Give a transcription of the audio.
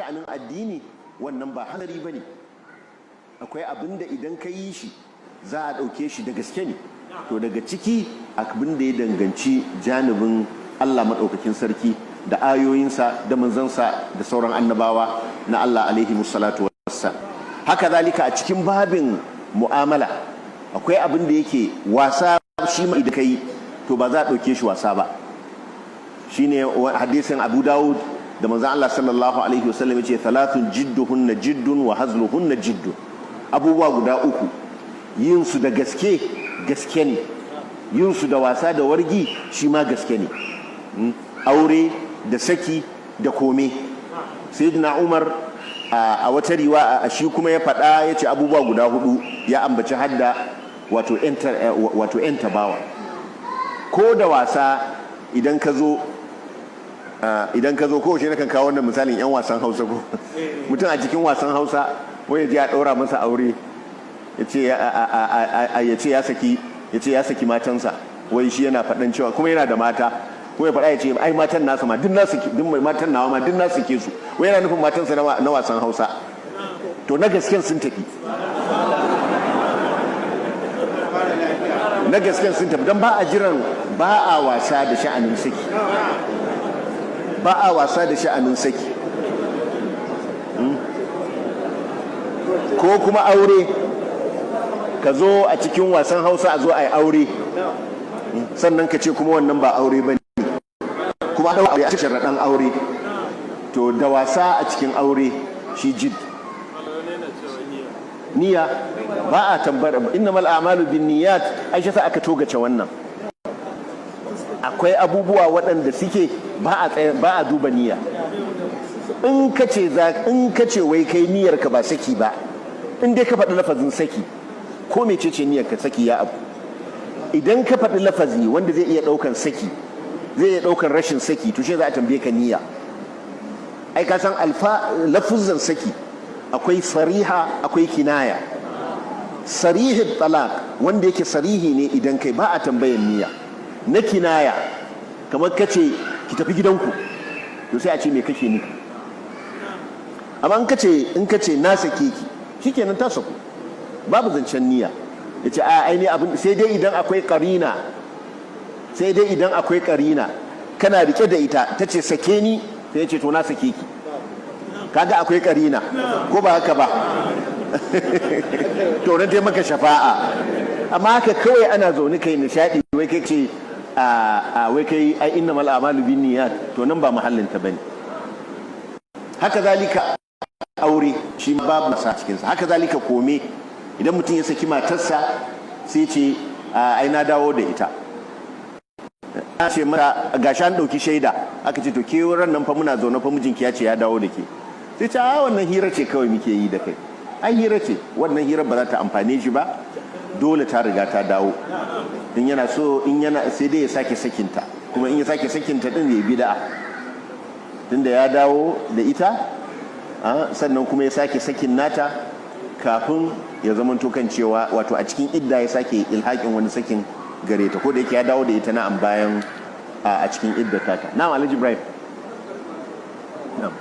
Sha'anin addini wannan ba hanzari ba ne. Akwai abin da idan ka yi shi, za a ɗauke shi da gaske ne. To, daga ciki abin da ya danganci janibin Allah maɗaukakin sarki da ayoyinsa da manzansa da sauran annabawa na Allah alaihi musallatu wassalam. Haka zalika a cikin babin mu'amala, akwai abin da yake wasa shi ma idan kai, to ba za a ɗauke shi wasa ba. Shine hadisin Abu Dawud da manzon Allah sallallahu alaihi wasallam ya ce: "ثلاث جدهن جد وهزلهن جد." Abubuwa guda uku, yin su da gaske gaske ne, yin su da wasa da wargi shi ma gaske ne: aure da saki da kome. Sayyidina Umar a wata riwaya shi kuma ya faɗa, ya ce abubuwa guda hudu, ya ambaci hadda wato 'yanta bawa. Ko da wasa idan ka zo, kowace na kan kawo wannan misalin, 'yan wasan Hausa, ko mutum a cikin wasan Hausa wai ya ɗaura masa aure, ya ce ya saki matansa. Wai shi yana faɗan cewa kuma yana da mata, ko ya faɗa ya ce ai matan nasa ma duk nasu, duk mai matan nawa ma duk nasu ke su. Wai yana nufin matansa na wasan Hausa. To, na gasken sun tafi, na gasken sun tafi, don ba a jiran, ba a wasa da sha'anin saki, ba a wasa da sha'anin saki ko kuma aure. Ka zo a cikin wasan Hausa a zo a yi aure, sannan ka ce kuma wannan ba aure ba ne, kuma a aure a cikin sharaɗan aure. To, da wasa a cikin aure shi جد niyya ba a tambayar. إنما الأعمال بالنيات. Aisha sa aka togace wannan. Akwai abubuwa waɗanda suke ba a duba niyya. In ka ce wai kai niyyar ka ba saki ba, in dai ka faɗi lafazin saki, ko mecece niyyar ka, saki ya abu. Idan ka faɗi lafazi wanda zai iya ɗaukan saki, zai iya ɗaukan rashin saki, to shi za a tambaye ka niyya. Ai ka san alfa lafuzan saki akwai sariha, akwai kinaya. صريح الطلاق wanda yake sarihi ne, idan kai ba a tambayan niyya. Na kinaya, kamar kace ki tafi gidanku, to sai a ce me kake nufi? Amma in kace na sake ki, shikenan, ta saku, babu zancen niyya. Yace a aini abin, sai dai idan akwai karina, sai dai idan akwai karina kana rike da ita, tace sake ni, sai ya ce to na sake ki. Kaga akwai karina, ko ba haka ba? To, nan maka shafa'a. Amma haka kawai ana zaune kai nishadi, wai kai ce a wai kai ai إنما الأعمال بالنيات, to nan ba mahallin ta bane. Haka zalika aure shi babu masa cikin sa. Haka zalika kome. Idan mutum ya saki matarsa, sai ce ai na dawo da ita, a ce mata gashi an dauki shaida, aka ce to ke ran nan fa muna zaune fa mijinki ya ce ya dawo da ke, sai ce a wannan hira ce kawai muke yi da kai, ai hira ce. Wannan hira ba za ta amfane shi ba. Dole ta riga ta dawo. In yana so, in yana, sai dai ya sake sakinta. Kuma in ya sake sakinta din, ya bid'a, tunda ya dawo da ita sannan kuma ya sake sakin nata kafin ya zama kan cewa wato a cikin idda ya sake ilhakin wani sakin gare ta, ko da yake ya dawo da ita, na'am, bayan a cikin idda tata. Na'am, Alhaji Ibrahim, na'am.